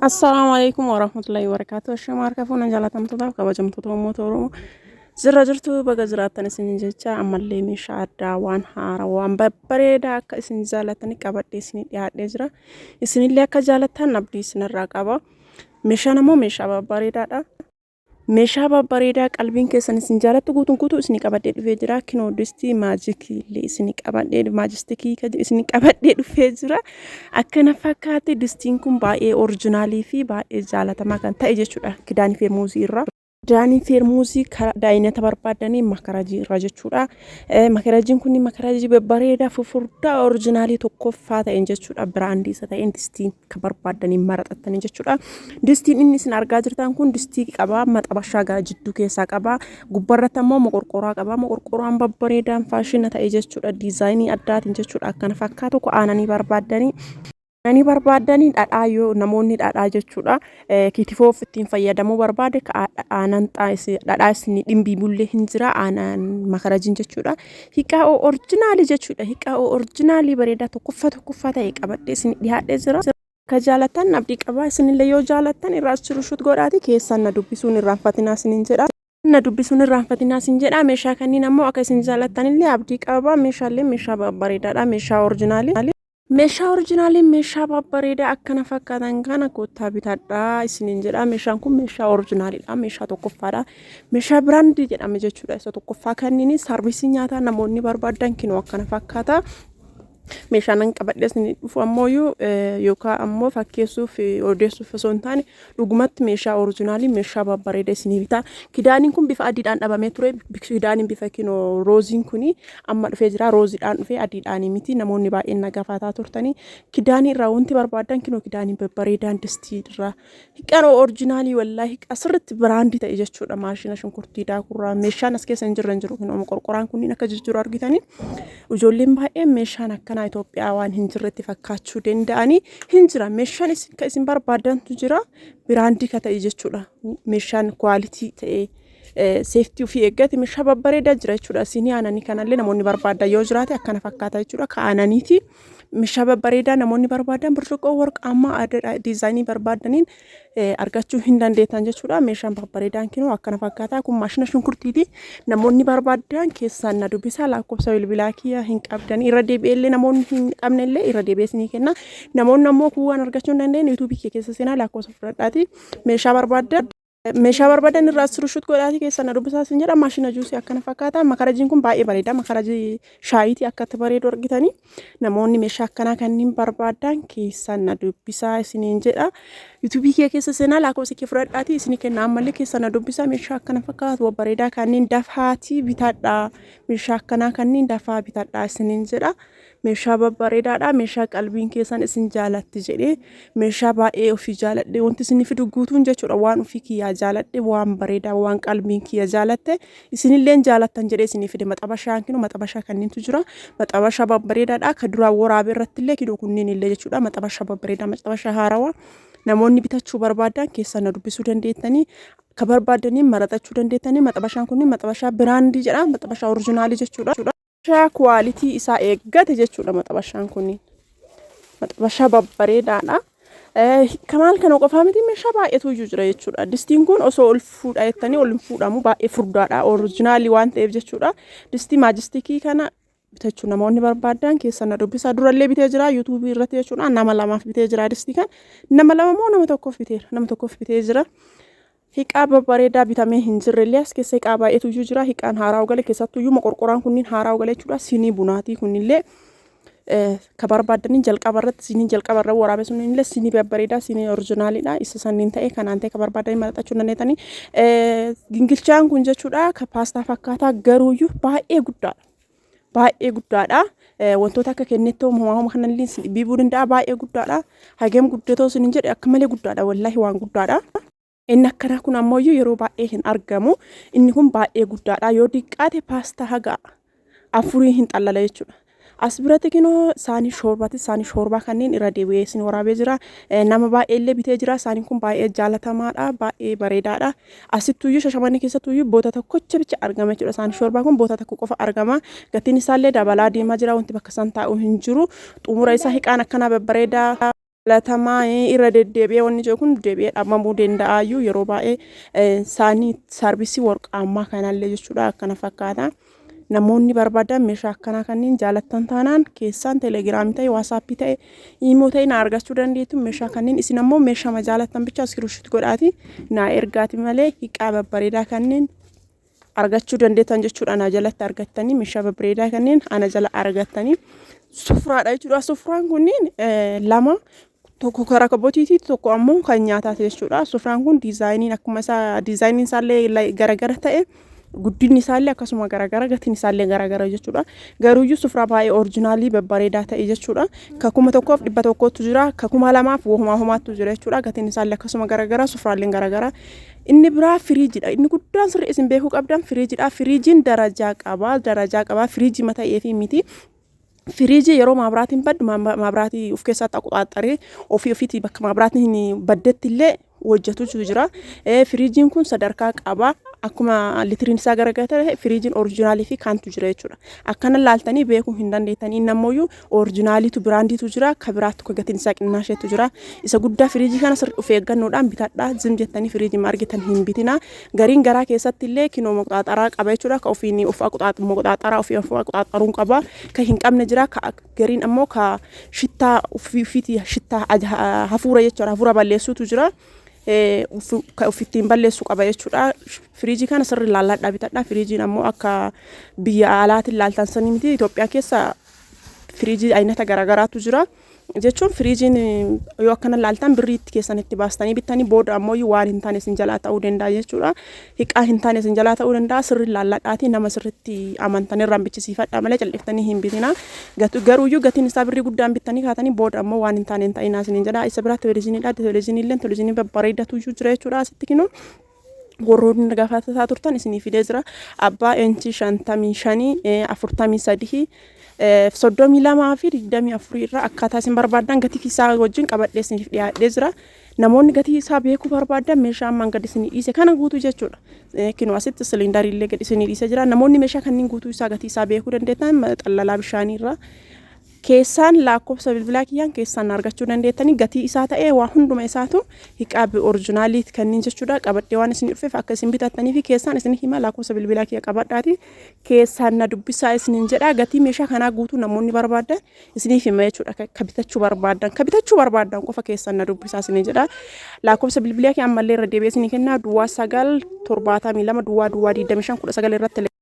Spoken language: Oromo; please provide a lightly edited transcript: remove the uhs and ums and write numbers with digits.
Assalaamu alaikum warahmatullahi wabarakatuh. Ashama harka fuuna jaalatamtootaaf kabajamtoota uummata Oromoo. Jirra jirtu, baga jiraattan isin jecha, ammallee meeshaa addaa, waan haaraa, waan babbareedaa akka isin jaalatanii qabadhee isin dhiyaadhee jira. Isinillee akka jaalattan abdii isinirraa qaba. Meeshaan ammoo meeshaa babbareedaadha. Meeshaa babbareedaa qalbiin keessan isin jaalattu guutuun guutuu isin qabadhee dhufee jira. Kinoo distii maajikii illee isin qabadhee, maajistikii isin qabadhee dhufee jira. Akkana fakkaate distiin kun baay'ee orijinaalii fi baay'ee jaalatamaa kan ta'e jechuudha. Kidaanii feermuuzii irraa. Kidaanii feermuuzii karaa daayinata barbaadanii makarajii irraa jechuudha. Makarajiin kun makarajii babbareedaa fufurdaa orijinaalii tokkoffaa ta'een jechuudha. Biraandii isa ta'een distiin kan barbaadanii maraxattanii jechuudha. Distiin inni isin argaa jirtan kun distii qaba. Maxabashaa gara jidduu keessaa qaba. Gubbarratti ammoo moqorqoraa qaba. Moqorqoraan babbareedaan faashina ta'e jechuudha. Diizaayinii addaatiin jechuudha. Akkana fakkaatu aananii barbaaddanii. Aananii barbaaddanii dhadhaa, yoo namoonni dhadhaa jechuudha. Kitifoof ittiin fayyadamuu barbaade aanan dhadhaa isin dhimbiibullee hin jira, aanan makarajiin jechuudha. Hiqaa orjinaalii jechuudha. Hiqaa orjinaalii bareedaa tokkoffaa tokkoffaa ta'e qabadhee isin dhiyaadhee jira. Akka jaalattan abdii qaba. Isinillee yoo jaalattan irraa screenshot godhaati keessan na dubbisuun irraanfatinaa isinin jedha. Na dubbisuun irraanfatinaa isin jedha. Meeshaa kanneen ammoo akka isin jaalattanillee abdii qaba. Meeshaalee meeshaa babbareedaadha. Meeshaa orjinaalii. Meeshaa orjinaaliin meeshaa babbareedaa akkana fakkaatan kana kottaa bitadhaa isiniin jedha. Meeshaan kun meeshaa orjinaaliidha. Meeshaa tokkoffaadha. Meeshaa biraandii jedhame jechuudha. Isa tokkoffaa kanneen saarvisii nyaataa namoonni barbaadan kinoo akkana fakkaata. Meeshaan an qabadhee isin dhufu ammoo yookaan ammoo fakkeessuuf odeessuuf osoo hin taane, dhugumatti meeshaa orijinaalii, meeshaa babbareeda isinii bitaa. Kidaaniin kun bifa adiidhaan dhabamee ture. Kidaaniin bifa kinoo rooziin kuni amma dhufee jira. Rooziidhaan dhufee, adiidhaan miti. Namoonni baay'een na gaafataa turtanii. Kidaanii irraa wanti barbaadan kinoo kidaanii babbareedaan, distii irraa. Hiqqaan orijinaalii, wallaahi hiqaa sirriitti biraandii ta'e jechuudha. Maashina shunkurtii daakurraa meeshaan as keessa hin jirre hin jiru. Kinoo qorqoraan kunniin akka jijjiiru argitanii. Ijoolleen baay'een meeshaan akkanaa Itoophiyaa waan hin jirretti fakkaachuu danda'anii, hin jira. Meeshaan isin kan isin barbaadantu jira. Biraandii ka ta'e jechuudha. Meeshaan quality ta'e, safety ofii eeggate, meeshaa babbareedaa jira jechuudha. Isinii aananii kanallee namoonni barbaadan yoo jiraate akkana fakkaata jechuudha. Ka aananiiti. Meeshaa babbareedaa namoonni barbaadan, burcuqqoo warqaammaa adda diizaayinii barbaadaniin argachuu hin dandeettan jechuudha. Meeshaan babbareedaan kinoo akkana fakkaata. Kun maashina shunkurtiiti. Namoonni barbaadan keessaan na dubbisaa, lakkoofsa bilbilaa kiyya hin qabdan. Irra deebi'eellee namoonni hin qabne illee irra deebi'ee isinii kenna. Namoonni ammoo kuuwwan argachuu hin dandeenye yuutuubii kee keessa seenaa lakkoofsa fudhadhaati. Meeshaa barbaadan. Meeshaa barbaadan irraa screenshot godhaatii keessan na dubbisaa isin jedha. Maashina juusii akkana fakkaata. Makarajiin kun baay'ee bareeda. Makarajii shaayitii akkatti bareedu argitanii. Namoonni meeshaa akkanaa kanneen barbaadan keessan na dubbisaa isiniin jedha. Yuutuubii kee keessa seenaa lakkoofsa kee fudhadhaatii isinii kenna, ammallee keessan na dubbisaa. Meeshaa akkana fakkaatu babbareedaa kanneen dafaatii bitadhaa. Meeshaa akkanaa kanneen dafaa bitadhaa isiniin jedha. Meeshaa babbareedaadha. Meeshaa qalbiin keessan isin jaalatti jedhee, meeshaa baay'ee ofii jaaladhe, wanti isin fidu guutuun jechuudha. Waan ofii kiyyaa jaaladhe, waan bareedaa, waan qalbiin kiyya jaalatte, isinilleen jaalattan jedhee isinii fide. Maxabashaan kinoo maxabashaa kanneentu jira. Maxabashaa babbareedaadha. Ka duraan waraabe irratti illee kinoo kunneen illee jechuudha. Maxabashaa babbareedaa, maxabashaa haarawaa namoonni bitachuu barbaadan keessan na dubbisuu dandeettanii, ka barbaadaniin maraxachuu dandeettanii. Maxabashaan kunniin maxabashaa biraandii jedha. Maxabashaa orijinaalii jechuudha. Meeshaa quality isaa eeggate jechuudha maxabashaan kunniin. Maxabashaa babbareedaadha. Kamaal kana qofaa miti, meeshaa baay'eetu iyyuu jira jechuudha. Distiin kun osoo ol fuudha jettanii ol hin fuudhamu, baay'ee furdaadha. Orijinaalii waan ta'eef jechuudha. Distii maajistikii kana bitachuu namoonni barbaadan keessa na dubbisaa. Durallee bitee jira yuutuubii irratti jechuudha. Nama lamaaf bitee jira distii kan. Nama lama moo nama tokkoof biteera? Nama tokkoof bitee jira. Hiqaa babbareedaa bitamee hin jirre illee as keessa hiqaa baay'eetu iyyuu jira. Hiqaan haaraa gale, keessattuu iyyuu moqorqoraan kunniin haaraa gale jechuudha. Sinii bunaatii kunillee ka barbaaddaniin jalqaba irratti sinii jalqaba irra waraabe sun illee sinii babbareedaa, sinii orijinaaliidha. Isa sanniin ta'e kanaan ta'e ka barbaadanii maraxachuu dandeettanii. Gingilchaan kun jechuudha ka paastaa fakkaataa, garuuyyuu baay'ee guddaadha. Baay'ee guddaadha. Wantoota akka kennettoo homaa homa kanallee isin dhiibuu danda'a. Baay'ee guddaadha. Hagam guddatoo isin hin jedhe, akka malee guddaadha. Wallaahi waan guddaadha. Inni akkanaa kun ammoo yeroo baay'ee hin argamu. Inni kun baay'ee guddaadha. Yoo diqqaate paastaa haga afurii hin xallala jechuudha. As biratti kinoo saanii shoorbaati. Saanii shoorbaa kanneen irra deebi'ee isin waraabee jira. Nama baay'ee illee bitee jira. Saaniin kun baay'ee jaalatamaadha. Baay'ee bareedaadha. Asittuyyuu Shashamannee keessattuyyuu boota tokkocha bicha argama jechuudha. Saanii shoorbaa kun boota tokko qofa argama. Gatiin isaallee dabalaa deemaa jira. Wanti bakka isaan taa'u hin jiru. Xumura isaa hiqaan akkanaa babbareedaa. Filatamaa irra deddeebi'ee wanni jiru kun deebi'ee dhabamuu danda'aayyuu yeroo baay'ee saanii saarvisii warqaammaa kanallee jechuudha akkana fakkaata. Namoonni barbaadan meeshaa akkanaa kanneen jaalattan taanaan keessaan telegiraamii ta'e waasaappii ta'e iimoo ta'e na argachuu dandeettu meeshaa kanneen isin ammoo meeshaa jaalattan bicha iskiriishuuti godhaati naa ergaati malee hiqaa babbareedaa kanneen argachuu dandeettan jechuudha. Ana jalatti argattanii meeshaa babbareedaa kanneen ana jala argattanii sufraadha jechuudha. Sufraan kunniin lama tokko karaa kabotiiti tokko ammoo kan nyaataati jechuudha. Sufraan kun diizaayiniin akkuma isaa diizaayiniin isaallee garagara ta'e guddinni isaallee akkasuma garagara gatiin isaallee garagara jechuudha. Garuuyyuu sufraa baay'ee orijinaalii babbareedaa ta'e jechuudha. Ka 1100tu jira ka 2000f homaa homaattu jira jechuudha. Gatiin isaallee akkasuma garagara sufraalleen garagara. Inni biraa firiijidha. Inni guddaan sirrii isin beekuu qabdan firiijidha. Firiijiin darajaa qaba. Darajaa qaba. Firiijii mata ta'eefi miti. Firiijii yeroo maabiraatiin baddu maabiraatii of keessatti aquxaaxaree ofii ofiitii bakka maabiraatiin baddetti illee hojjetutu jira. Firiijiin kun sadarkaa qaba. Akkuma litiriin isaa garagara ta'e firiijiin orijinaalii fi kaantu jira jechuudha. Akkana laaltanii beekuu hin dandeettanii. Inni ammoo orijinaaliitu biraandiitu jira. Ka biraattu ka gatiin isaa qinnaasheetu jira. Isa guddaa firiijii kana sirrii of eeggannoodhaan bitadhaa. Zim jettanii firiijii ma argitan hin bitina. Gariin garaa keessatti illee kinoo moqxaaxaraa qaba jechuudha. Ka ofiin of moqxaaxaraa ofii of aquxaaxaruun qaba. Ka hin qabne jira. Ka gariin ammoo ka shittaa ofii ofiitii shittaa hafuura jechuudha. Hafuura balleessuutu jira. Ka ofittiin balleessu qaba jechuudha. Firiijii kana sirri laalladhaa bitadhaa. Firiijiin ammoo akka biyya alaatiin laaltan sanii miti. Itoophiyaa keessa firiijii aynata garaagaraatu jira. Jechuun firiijiin yoo akkana laaltan birrii itti keessan itti baastanii bittanii booda ammoo waan hin taane isin jalaa ta'uu danda'a jechuudha. Hiqaa hin taane isin jalaa ta'uu danda'a. Sirri laalladhaatii nama sirritti amantan irraan bichisiifadha malee calliftanii hin bitina. Garuuyyuu gatiin isaa birrii guddaan bittanii kaatanii booda ammoo waan hin taane hin ta'inaa isiniin jedha. Isa biraa televezyiiniidha. Televezyiinii illee televezyiinii babbareedatu iyyuu jira jechuudha asitti kinoo. Warroonni gaafataa turtan isinii fidee jira. Abbaa inchii 55, 43, 32 fi 24 irraa akkaataa isin barbaaddan gatii isaa wajjin qabadhee isiniif dhiyaadhee jira. Namoonni gatii isaa beekuu barbaaddan meeshaa ammaan gadi isinii dhiise kana guutuu jechuudha. Kinoo asitti siliindarii illee gadi isinii dhiisee jira. Namoonni meeshaa kanneen guutuu isaa gatii isaa beekuu dandeettan xallalaa bishaanii irraa keessaan lakkoofsa bilbilaa kiyyaan keessaan argachuu dandeettanii gatii isaa ta'ee waa hunduma isaatu hiqaabi orijinaaliiti kanneen jechuudha. Qabadhee waan isin dhufeef akka isin bitattanii fi keessaan isin hima lakkoofsa bilbilaa kiyya qabadhaati keessaan na dubbisaa isiniin jedha. Gatii meeshaa kanaa guutuu namoonni barbaadan isiniif hima jechuudha. Ka bitachuu barbaadan ka bitachuu barbaadan qofa keessaan na dubbisaa isiniin jedha. Lakkoofsa bilbilaa kiyya ammallee irra deebi'ee isinii kennaa 09 72 00 25 19 irratti.